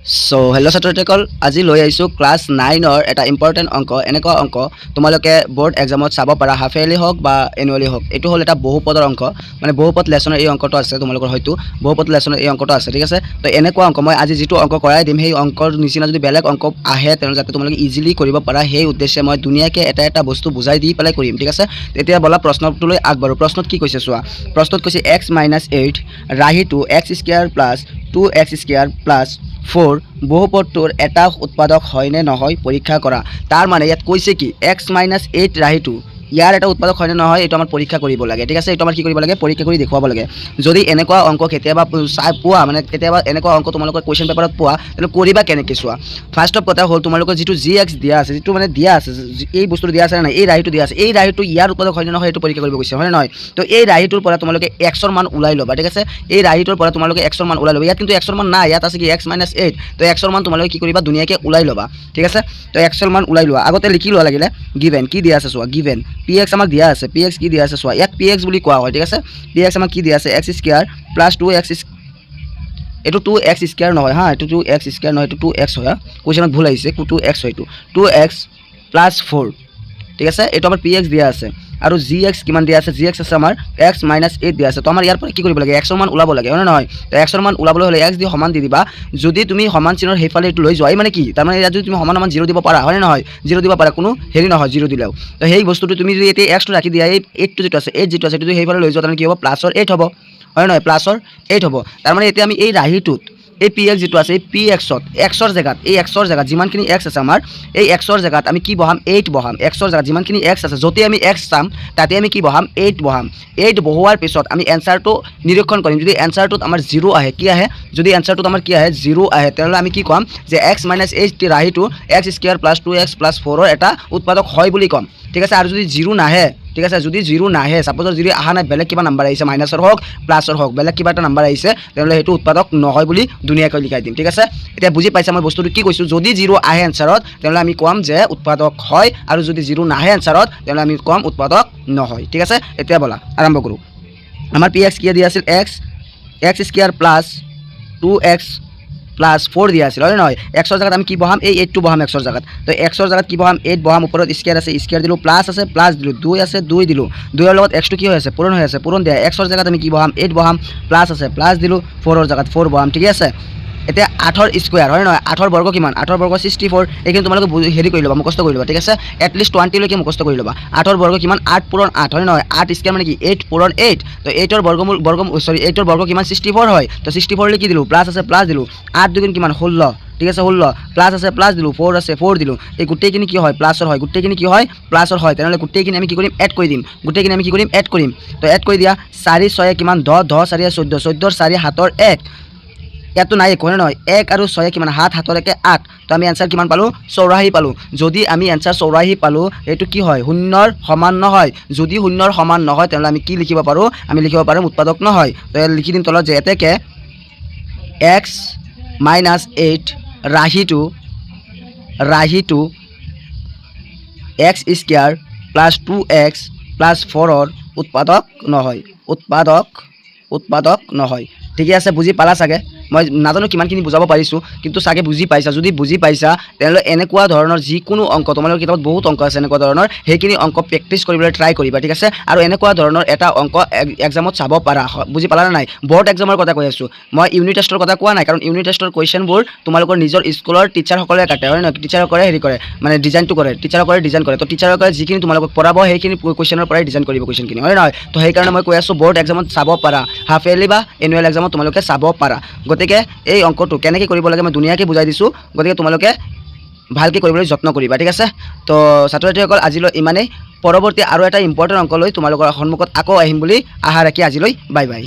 চ' hello' ছাত্ৰ ছাত্ৰীসকল, আজি লৈ আহিছোঁ ক্লাছ 9ৰ এটা ইম্পৰ্টেণ্ট অংক। এনেকুৱা অংক তোমালোকে বৰ্ড এক্সামত চাব পাৰা, হাফ ইয়াৰলি হওক বা এনুৱেলি হওক। এইটো হ'ল এটা বহুপদৰ অংক, মানে বহুপদ লেচনৰ এই অংকটো আছে তোমালোকৰ, হয়তো বহুপদ লেচনৰ এই অংকটো আছে, ঠিক আছে। তো এনেকুৱা অংক মই আজি যিটো অংক কৰাই দিম, সেই অংকৰ নিচিনা যদি বেলেগ অংক আহে, তেনেহ'লে যাতে তোমালোকে ইজিলি কৰিব পাৰা, সেই উদ্দেশ্যে মই ধুনীয়াকৈ এটা এটা বস্তু বুজাই দি পেলাই কৰিম, ঠিক আছে। তেতিয়া ব'লা প্ৰশ্নটোলৈ আগবাঢ়োঁ। প্ৰশ্নত কি কৈছে চোৱা। প্ৰশ্নত কৈছে, x minus 8 ৰাহিটো x square plus two x square plus four বহুপদটোৰ এটা উৎপাদক হয় নে নহয় পৰীক্ষা কৰা। তাৰ মানে ইয়াত কৈছে কি, এক্স মাইনাছ 8 ৰাহিটো ইয়াৰ এটা উৎপাদক হয় নে নহয়, এইটো আমাৰ পৰীক্ষা কৰিব লাগে, ঠিক আছে। এইটো আমাৰ কি কৰিব লাগে? পৰীক্ষা কৰি দেখুৱাব লাগে। যদি এনেকুৱা অংক কেতিয়াবা চাই পোৱা, মানে কেতিয়াবা এনেকুৱা অংক তোমালোকৰ কুৱেশ্যন পেপাৰত পোৱা, তেনেহ'লে কৰিবা কেনেকৈ চোৱা। ফাৰ্ষ্ট অফ কথা হ'ল, তোমালোকৰ যিটো জি এক্স দিয়া আছে, যিটো মানে দিয়া আছে, এই বস্তুটো দিয়া আছে নে নাই, এই ৰাহিটো দিয়া আছে, এই ৰাহিটো ইয়াৰ উৎপাদক হয় নে নহয়, এইটো পৰীক্ষা কৰিব কৈছে, হয় নে নহয়? তো এই ৰাহিটোৰ পৰা তোমালোকে এক্সৰ মান ওলাই ল'বা, ঠিক আছে। এই ৰাহিটোৰ পৰা তোমালোকে এক্সৰ মান ওলাই ল'বা। ইয়াত কিন্তু এক্সৰ মান নাই, ইয়াত আছে কি? X minus 8। তো এক্সৰ মান তোমালোকে কি কৰিবা? ধুনীয়াকৈ ওলাই ল'বা, ঠিক আছে। তো এক্সৰ মান ওলাই লোৱা আগতে লিখি লোৱা লাগিলে। গিভেন কি দিয়া আছে চোৱা। গিভেন পি এক্স আমাক দিয়া আছে। পি এক্স কি দিয়া আছে চোৱা। ইয়াক পি এক্স বুলি কোৱা হয়, ঠিক আছে। পি এক্স আমাক কি দিয়া আছে? X square plus two x, এইটো টু এক্স স্কুৱেৰ নহয় হা, এইটো টু এক্স স্কুৱেৰ নহয়, এইটো টু এক্স হয়। কুৱেশ্যনত ভুল আহিছে, টু এক্স হয় এইটো, টু এক্স প্লাছ ফ'ৰ, ঠিক আছে। এইটো আমাৰ পি এক্স দিয়া আছে। আৰু জি এক্স কিমান দিয়া আছে? জি এক্স আছে আমাৰ এক্স মাইনাছ 8 দিয়া আছে। তো আমাৰ ইয়াৰ পৰা কি কৰিব লাগে? এক্সৰ মান ওলাব লাগে, হয় নে নহয়? তো এক্সৰ মান ওলাবলৈ হ'লে এক্স দি সমান দি দিবা। যদি তুমি সমান চিহ্নৰ সেইফালে এইটো লৈ যোৱা, এই মানে কি, তাৰমানে ইয়াত যদি তুমি সমান সমান জিৰ' দিব পাৰা, হয় নে নহয়? জিৰ' দিব পাৰা, কোনো হেৰি নহয় জিৰ' দিলেও। তো সেই বস্তুটো তুমি যদি এতিয়া এক্সটো ৰাখি দিয়া, এই এইটটো যিটো আছে, 8 যিটো আছে, সেইটো যদি সেইফালে লৈ যোৱা, তেনেহ'লে কি হ'ব? প্লাছৰ 8 হ'ব, হয় নহয়? প্লাছৰ 8 হ'ব। তাৰমানে এতিয়া আমি এই ৰাহিটোত, এই পি এক্স যিটো আছে, এই পি এক্সত এক্সৰ জেগাত, এই এক্সৰ জেগাত যিমানখিনি এক্স আছে আমাৰ, এই এক্সৰ জেগাত আমি কি বহাম? 8 বহাম। এক্সৰ জেগাত যিমানখিনি এক্স আছে, য'তে আমি এক্স চাম, তাতে আমি কি বহাম? 8 বহাম। 8 বহোৱাৰ পিছত আমি এনচাৰটো নিৰীক্ষণ কৰিম। যদি এনচাৰটোত আমাৰ জিৰ' আহে, কি আহে? যদি এনচাৰটোত আমাৰ কি আহে, জিৰ' আহে, তেনেহ'লে আমি কি ক'ম যে x minus 8 ৰাহিটো x square plus two x plus ফ'ৰৰ এটা উৎপাদক হয় বুলি ক'ম, ঠিক আছে। আৰু যদি জিৰ' নাহে, ঠিক আছে, যদি জিৰ' নাহে, ছাপ'জৰ জিৰ' অহা নাই, বেলেগ কিবা নাম্বাৰ আহিছে, মাইনাছৰ হওক প্লাছৰ হওক, বেলেগ কিবা এটা নাম্বাৰ আহিছে, তেনেহ'লে সেইটো উৎপাদক নহয় বুলি ধুনীয়াকৈ লিখাই দিম, ঠিক আছে। এতিয়া বুজি পাইছা মই বস্তুটো কি কৈছোঁ? যদি জিৰ' আহে এনচাৰত, তেনেহ'লে আমি ক'ম যে উৎপাদক হয় আৰু যদি জিৰ' নাহে এনচাৰত, তেনেহ'লে আমি ক'ম উৎপাদক নহয়, ঠিক আছে। এতিয়া ব'লা আৰম্ভ কৰোঁ। আমাৰ পি এক্স কি দিয়া আছিল? X square plus two x plus four দিয়া আছিল, হয় নে নহয়? এক্সৰ জেগাত আমি কি বহাম? এই এইটটো বহাম এক্সৰ জেগাত। তো এক্সৰ জেগাত কি বহাম? 8 বহাম। ওপৰত স্কুৱেৰ আছে, স্কুৱেৰ দিলোঁ। প্লাছ আছে, প্লাছ দিলোঁ। দুই আছে, দুই দিলোঁ। দুইৰ লগত এক্সটো কি হৈ আছে? পূৰণ হৈ আছে, পূৰণ দিয়া। এক্সৰ জেগাত আমি কি বহাম? 8 বহাম। প্লাছ আছে, প্লাছ দিলোঁ। ফ'ৰৰ জেগাত ফ'ৰ বহাম, ঠিকে আছে। এতিয়া আঠৰ স্কুৱেৰ, হয় নহয়? আঠৰ বৰ্গ কিমান? আঠৰ বৰ্গ 64। এইখিনি তোমালোকে হেৰি কৰি ল'বা, মুখস্থ কৰি ল'বা, ঠিক আছে। এটলিষ্ট 20লৈকে মুখস্থ কৰি ল'বা। আঠৰ বৰ্গ কিমান? আঠ পূৰণ আঠ, হয় নহয়? আঠ স্কুৱেৰ মানে কি? 8 পূৰণ 8। তো এইটৰ বৰ্গমূল, বৰ্গ, চৰি, এইটৰ বৰ্গ কিমান? 64 হয়। তো 64 লিখি দিলোঁ। প্লাছ আছে, প্লাছ দিলোঁ। আঠ দুগুণ কিমান? 16, ঠিক আছে, 16। প্লাছ আছে, প্লাছ দিলোঁ। ফ'ৰ আছে, ফ'ৰ দিলোঁ। এই গোটেইখিনি কি হয়? প্লাছৰ হয়। গোটেইখিনি কি হয়? প্লাছৰ হয়। তেনেহ'লে গোটেইখিনি আমি কি কৰিম? এড কৰি দিম। গোটেইখিনি আমি কি কৰিম? এড কৰিম। তো এড কৰি দিয়া। চাৰি ছয়ে কিমান? 10। 10 চাৰিয়ে 14। 14ৰ চাৰি, সাতৰ এক। ইয়াততো নাই একো, হয় নহয়? এক আৰু ছয়ে কিমান? সাত। সাতৰ একে আঠ। তো আমি এনচাৰ কিমান পালোঁ? 84 পালোঁ। যদি আমি এনচাৰ 84 পালোঁ, এইটো কি হয়? শূন্যৰ সমান নহয়। যদি শূন্যৰ সমান নহয়, তেনেহ'লে আমি কি লিখিব পাৰোঁ? আমি লিখিব পাৰোঁ উৎপাদক নহয়। তো ইয়াত লিখি দিম তলত যে এতেকে x minus 8 ৰাহিটো x square plus two x plus ফ'ৰৰ উৎপাদক নহয়, উৎপাদক নহয়। ঠিকে আছে, বুজি পালা চাগে। মই নাজানো কিমানখিনি বুজাব পাৰিছোঁ, কিন্তু চাগে বুজি পাইছা। যদি বুজি পাইছা, তেনেহ'লে এনেকুৱা ধৰণৰ যিকোনো অংক, তোমালোকৰ কিতাপত বহুত অংক আছে এনেকুৱা ধৰণৰ, সেইখিনি অংক প্ৰেক্টিছ কৰিবলৈ ট্ৰাই কৰিবা, ঠিক আছে। আৰু এনেকুৱা ধৰণৰ এটা অংক এক্সামত চাব পাৰা। বুজি পালা নে নাই? বৰ্ড এক্সামৰ কথা কৈ আছোঁ মই, ইউনিট টেষ্টৰ কথা কোৱা নাই। কাৰণ ইউনিট টেষ্টৰ কুৱেশ্যনবোৰ তোমালোকৰ নিজৰ স্কুলৰ টিচাৰসকলে কাটে, হয় নহয়? টিচাৰসকলে হেৰি কৰে, মানে ডিজাইনটো কৰে, টিচাৰসকলে ডিজাইন কৰে। তো টিচাৰসকলে যিখিনি তোমালোকক পঢ়াব, সেইখিনি কুৱেশ্যনৰ পৰাই ডিজাইন কৰিব কুৱেশ্যনখিনি, হয় নহয়? তো সেইকাৰণে মই কৈ আছোঁ, বৰ্ড এক্সামত চাব পাৰা, হাফ ইয়াৰলি বা এনুৱেল এক্সামত তোমালোকে চাব পাৰা। গতিকে এই অংকটো কেনেকৈ কৰিব লাগে মই ধুনীয়াকৈ বুজাই দিছোঁ। গতিকে তোমালোকে ভালকৈ কৰিবলৈ যত্ন কৰিবা, ঠিক আছে। তো ছাত্ৰ ছাত্ৰীসকল, আজিলৈ ইমানেই। পৰৱৰ্তী আৰু এটা ইম্পৰ্টেণ্ট অংক লৈ তোমালোকৰ সন্মুখত আকৌ আহিম বুলি আশা ৰাখি আজিলৈ বাই বাই।